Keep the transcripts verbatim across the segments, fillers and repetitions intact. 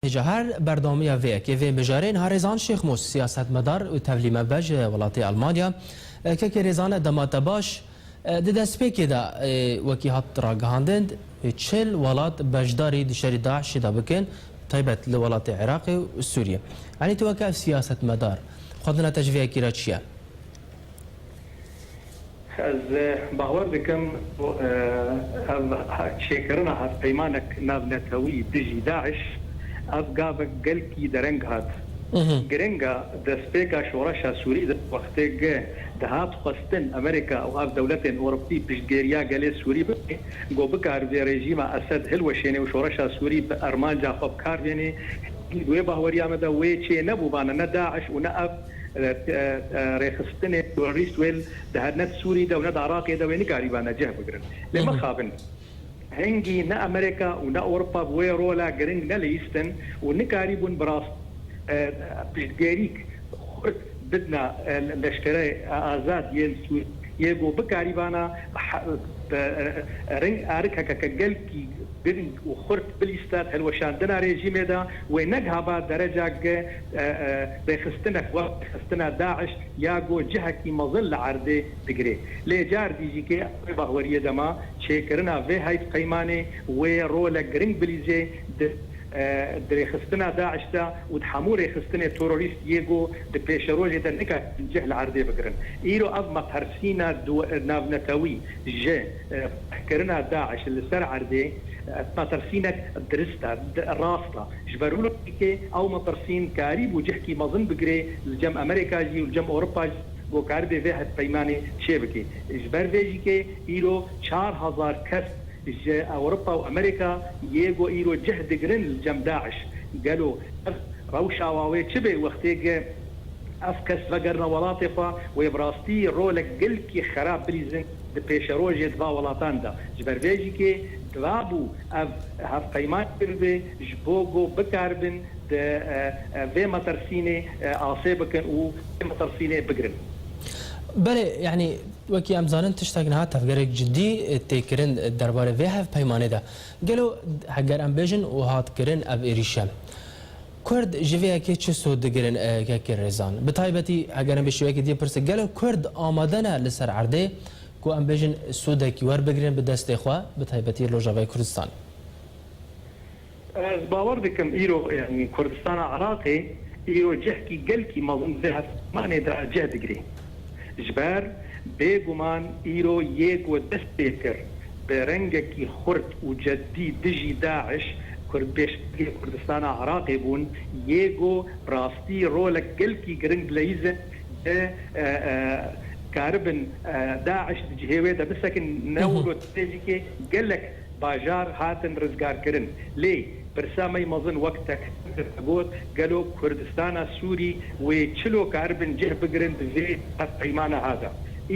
Hêja her berdewamiya vê yekê vê mijarê niha Rêzan Şêxmûs, siyasetmedar û tevlî me be ji welatê Almanya. E, kekê Rêzan, dema te baş. E, di destpêkê de, e, wekî hat ragihandin, e, çil welat beşdarî di şerî DAIŞê de bikin, taybet li welatê Iraqê û Sûriyê. Yanî tu weke ev siyasetmedar, xwendina te ji vê yekê re çi ye? Ez, e, bawer dikim, e, ev çêkirina hevpeymanek navnetewî dijî DAIŞ, ev gavek gelkî dereng hat. Mhm. Giring e, destpêka şoreşa Sûrî de wextê ge dihat xwestin Amerîka û ev dewletên Ewropî piştgêriya gelê Sûrî bike, ku bikaribê rejîma Esed hilweşêne û şoreşa Sûrî bi armanca xwe bi kar bêne. Wê baweriya me de wê çê nebûbane ne DAIŞ û ne ev e, e, e, rêxistinê terorîst wê di her ne di Sûrî de û ne di Iraqê de wê nikarîbane cih bigirin. Lê Hı hı. mixabin, hingî ne Amerîka û ne Ewropa bi wê rola giring nelihîstin û nikarîbûn bi rast, e, piştgêrîk xurt bidna, e, leşkerê azad yên Sûrî yê ku bikarîbana ha-, e, e, ring arikeke gelkî giring û xurt bilîstat helweşandina rejîmê de wê negihaba derecak e, e, rêxistinek wek rêxistina DAIŞ ya ku cihekî mezin li erdê digirê. Lê car dî jî kê wê bahweriyê dema çêkirina vê hevpeymanê wê rolek giring bilîzê di, e, di rêxistina DAIŞ de û di hemû rêxistinê terorîst yê ku di pêşerojê de nikarin cih li erdê bigirin. Îro ev metersîna du-, navnetewî ji, e, kirina DAIŞ li ser erdê, e, metersînek dirist e, di-, rast e. Ji ber wilo yekê ew metirsîn karîbû cihkî mezin bigirê li cem Amerîka jî û li cem Ewropa jî ku karibê vê hevpeymanê çêbikê. Ji ber vê jî kê îro çar hezar kes ji Ewropa û Amerîka yê ku îro cih digirin li cem DAIŞ. Gelo ev rewşa wa wê çi bê wextê ge ev kes vegerine welatê xwe, wê bi rastî rolek gelkî xerab bilîzin di pêşerojê di va welatan de. Ji ber vê jî kê diva bû ev hevpeyman kiribe ji bo ku bikaribin di, e, e, vê metirsînê, e, asê bikin û vê metirsînê bigirin. Belê, yanî wekî em zanin tiştek niha tevgerek cidî, e, tê kirin derbarê vê hevpeymanê de. Gelo heger em bêjin û hat kirin ev êrîşe, Kurd ji vê yekê çi sûd digirin, e, kekê Rêzan? Bi taybetî heger em bi şêwekê dî pirsin, gelo Kurd amade ne li ser erdê ku em bêjin sûdekî werbigirin bi destê xwe, bi taybetî li Rojavayê Kurdistanê? Ez bawer dikim îro, yanî Kurdistana Iraqê îro cihkî gelkî mezin vê hevpeymanê de cih digirê. Ji ber bêguman îro yê ku dest pê kir bi rengekî xurt û ceddî dijî DAIŞ Kurd pêşmergê Kurdistana Iraqê bûn, yê ku bi rastî rolek gelkî giring bileyîzin di, e, e, karibin, e, DAIŞ di cihê wê de bisekin, ne Hı hı. wilo tê jî kê gelek bajar hatin rizgarkirin. Lê pirsa me yî mezin wek te got, gelo Kurdistana Sûrî wê çilo karibin cih bigirin di vê hevpeymana ha de?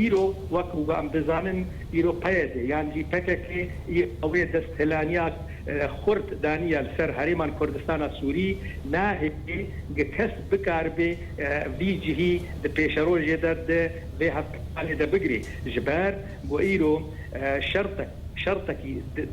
Îro wek ku em dizanin, îro P Y D yan jî P K K îro wê desthilaniya, e, xurt daniye li ser herêman Kurdistana Sûrî, nahêlê gi kes bikaribe, e, vî cihî di pêşerojê de di vê hevpeymanê de bigirê. Ji ber ku îro, e, şertek Şertekî di-, di-,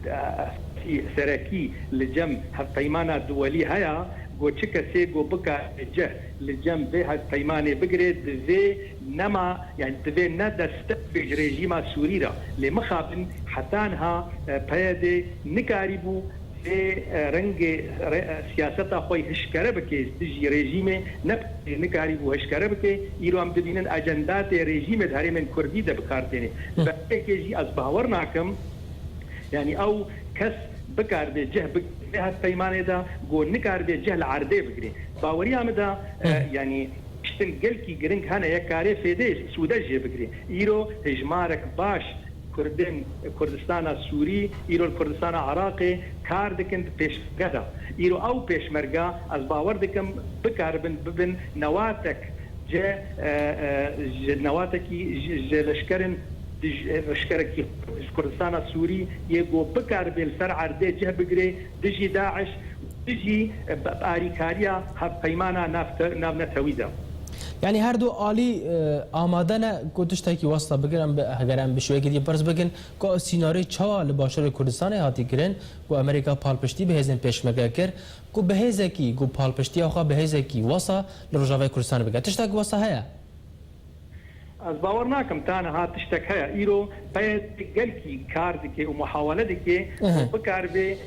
esasî serekî li cem hevpeymana duwelî heye, ku çi kesê ku bikare cih li cem vê hevpeymanê bigire, divê nema, yani divê ne destek bê ji rejîma Sûrî re. Lê mixabin heta niha, e, P Y D nikarîbû vê, e, rengê re-, e, siyaseta xwe hişkere bike dijî rejîmê, ne P Y D nikarîbû hişkere bike. Îro em dibînin ecendatê rejîmê di herêmên Kurdî de bi kar têne. Hı. Belkê jî ez bawer nakim, yanî ew kes bikaribe cih bigire vê hevpeymanê de, ku nikaribe cih li erdê bigire. Baweriya min de, e, Hı hı. yanî tiştin gelkî giring hene, yek karê fêdê sûde jê bigire. Îro hejmarek baş Kurdên Kurdistana Sûrî, îro li Kurdistana Iraqê kar dikin di pêşmerge de. Îro ew pêşmerge, ez bawer dikim, bikaribin bibin newatek ji, e, e, ji newatekî, ji, ji leşkerin, ji leşkerekî ji Kurdistana Sûrî yê ku bikaribe li ser erdê cih bigire dijî DAIŞ, dijî, e, bi, bi alîkariya hevpeymana navte-, navnetewî de. Yanî her du alî, e, amade ne ku tiştekî westa bikin, em bi, heger em bi şêwekê dî pirs bikin, ku ew sînaryo çawa li Başûrê Kurdistanê hatî kirin, ku Amerîka palpiştî bi hêzên pêşmerge kir, ku bi hêzekî, ku palpiştiya xwe bi hêzekî wesa li Rojavayê Kurdistanê bike. Tiştek wesa heye? Ez bawer nakim ta niha tiştek heye. Îro P Y D gelkî kar dike û muhawele dike Ehe. ku bikaribe, e,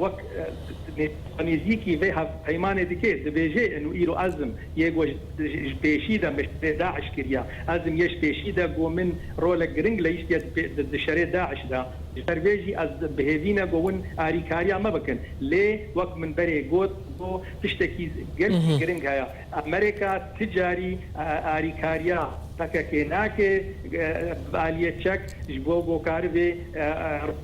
wek, e, nê-, nêzîkî vê hevpeymanê dike. Dibêje, û îro ez im, yê ku ji, ji, ji pêşî de min şerê DAIŞ kiriya. Ez im yê ji pêşî de ku min rolek giring leyîstiye di pê-, di, di şerê DAIŞ de. Ji ber vê jî ez bi hêvî ne ku hûn arîkariya me bikin. Lê wek min berê got, ku tiştekî gelkî Mhm. giring heye. Amerîka ti carî, e, arîkariya P K K nake, e, bi aliyê çek ji bo ku karibe, e, e,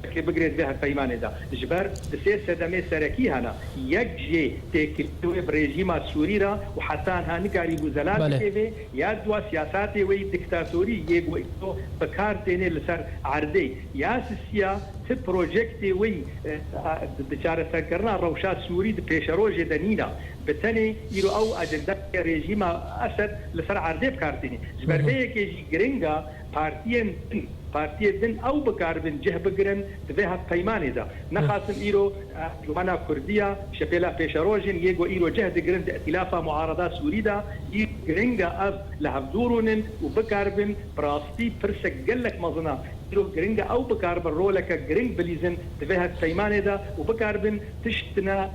rêkê bigire di vê hevpeymanê de. Ji ber di sê sedemê serekî hene. Yek jê têkilî wê bi rejîma Sûrî re û heta niha nikarîbû zelal Belê. bike vê, ya dua siyasatê wê yî diktatorî yê ku îro bi kar têne li ser erdê. Ya sisiya ti projektê wê yî, e, a, di, di çareserkirina rewşa Sûrî di pêşerojê de nîne. Bi tenê îro ew ajendayê rejîma Esed li ser erdê bi kar tîne. Ji ber Hı hı. vê yekê jî giring e partiyên din, partiyê din ew bikaribin cih bigirin di vê hevpeymanê de. Hı. Nexasim îro, e, Encûmena Kurdiya, Şepêla Pêşerojên yê ku îro cih digirin di îtîlafa muarada Sûrî de, îro giring e ev li hevdû rûnin û bikaribin bi rastî pirsek gelek mezin e. Îro giring e ew bikaribin roleke giring bilîzin di vê hevpeymanê de û bikaribin tiştine,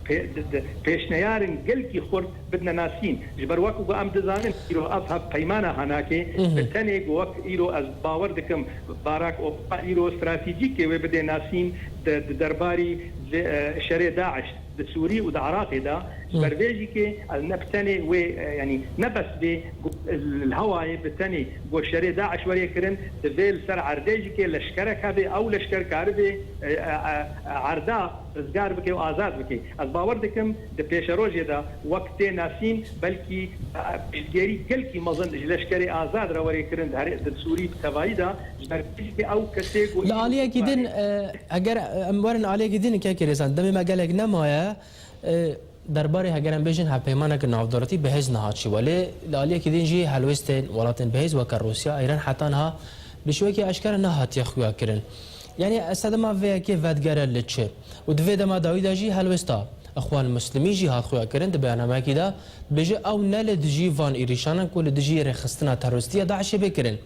pê-, di-, di-, pêşneyarên gelkî xurt bidine nasîn. Ji ber wek ku em dizanin, îro ev hevpeymana hanakê Mhm. bi tenê ku wek îro ez bawer dikim Barack Obama îro stratejîkê wê bidê nasîn di, di derbarî vê, e, şerê DAIŞ di Sûrî û di Iraqê de. Ji ber Hı. vê jî ke ez ne bi tenê wê, e, yanî ne bes vê ku li hewayê bi tenê ku şerê DAIŞ werê kirin, divê li ser erdê jî ke leşkerek hebe, ew leşker karibe, e, e, e, erda rizgar bike û azad bike. Ez bawer dikim di pêşerojê de wek tê nasîn, belkî, e, piştgêrî gelkî mezin ji leşkerê azad re werê kirin di herê-, di Sûrî bi tevayî de, ji ber piştî ew kesê ku Li aliyekî din, e, eger, e, em werin aliyekî din kekê Rêzan, demê me gelek nemaye, e, derbarê heger em bêjin hevpeymanek navdewletî bi hêz nehat çêbû. Lê li aliyekî din jî helwêstên welatên bi hêz weke Rûsya, Îran heta niha bi şêwekî eşkere nehatiye xuya kirin. Yanî sedema vê yekê vedigere li çi? Û di vê dema dawî de jî helwêsta Ixwan Muslimî jî hat xuya kirin di beyanameyekî de dibêje ew ne li dijî van êrîşan in ku li dijî rêxistina terorîstî ya DAIŞê bê kirin.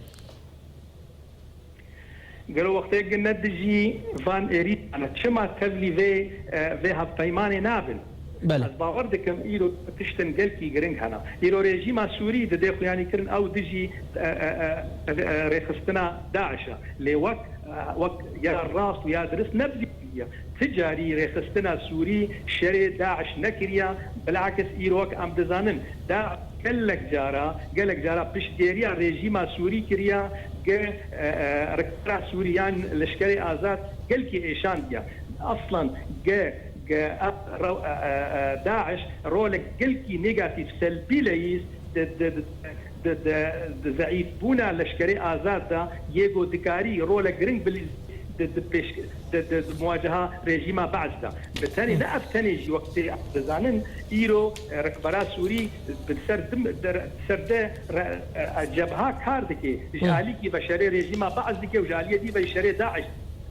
Gelo wextê ku ne dijî van êrîşan e, çima tevlî vê, e, vê hevpeymanê nabin? Belê. Ez bawer dikim îro tiştin gelkî giring hene. Îro rejîma Sûrî dide xuyanîkirin ew dijî, e, e, e, e, rêxistina DAIŞ e. Lê wek, e, wek ya rast û ya dirist ne bi vî şêweyî ye. Ti carî rêxistina Sûrî şerê DAIŞ nekiriya, bilakis îro wek em dizanin, DAIŞ gelek cara, gelek cara piştgêriya rejîma Sûrî kiriya, ge, e, e, rikbera Sûrî yan leşkerê azad gelkî êşandiye. Aslan ge, ge, e, rew-, e, e, e, DAIŞ rolek gelkî negatîf, selbî leyîz di, di, di, di, di, di zeîfbûna leşkerê azad de yê ku dikarî rolek giring bilîzî di, di pêş, di, di, di muwaceha rejîma Be'es de. Bi tenê ne ev tenê jî wek tê dizanin, îro, e, rikbera Sûrî bi ser dim-, der-, ser de re-, e, cebha kar dike. Ji Hı. alîkî ve şerê rejîma Be'es dike û ji aliyê dî ve şerê DAIŞ.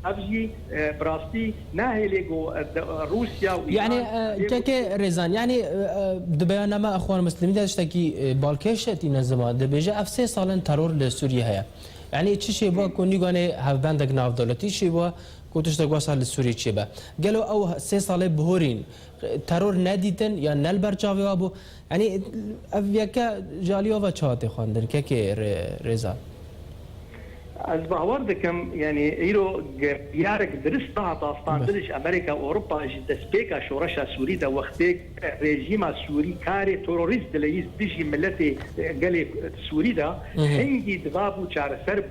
Ev jî, e, bi rastî nahêlê ku, e, de, Rûsya û Yanî, Îran e, hevê kekê Rêzan, yanî, e, e, di beyanname Ixwan Muslimî de tiştekî, e, balkêş tîne ziman. Dibêje ev sê sal in teror li Sûriyê heye. Yanî çi çêbû Hı. ku nîganê hevbendek navdewletî çêbû ku tiştek wesa li Sûriyê çêbe? Gelo ew sê salê bihurîn, e, teror nedîtin ya ne li ber çavê wa bû? Yanî ev yeke ji aliyê we ve çawa tê xwendin, kekê Rê-, Rêzan? Ez bawer dikim, yanî îro ge-, diyarek dirist nehate astandin Be. ji Amerîka û Ewropa ji destpêka şoreşa Sûrî de wextê rejîma Sûrî karê terorîst dileyîz dijî miletê, e, gelê Sûrî de Hı hı. hingî diva bû çareser bû.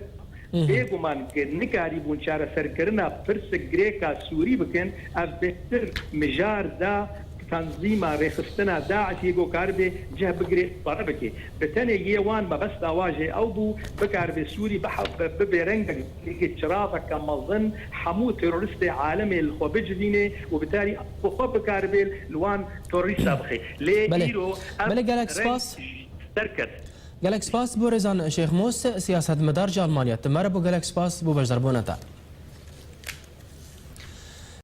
Hı hı. Bêguman ge-, nikarîbûn çareserkirina pirsek girêka Sûrî bikin, ev bêhtir mijar da tanzîma rêxistina DAIŞ'ê ku karibe cih bigire pare bike. Bi tenê yê wan mebesta wa jê ew bû, bikaribe Sûrî bihe-, bi-, bibe rengek, rengê çiraveke mezin, hemû terorîstê alemê li xwe bicivîne û bi tarî bi xwe bikaribe li wan terorîsta bixe. Lê Belê. îro ev Belê, gelek reng spas. ji ser ket. Gelek spas bo rêzan Şêxmûs, siyasetmedar ji Almanya. Te merebo, gelek spas bo beşdarbûna te.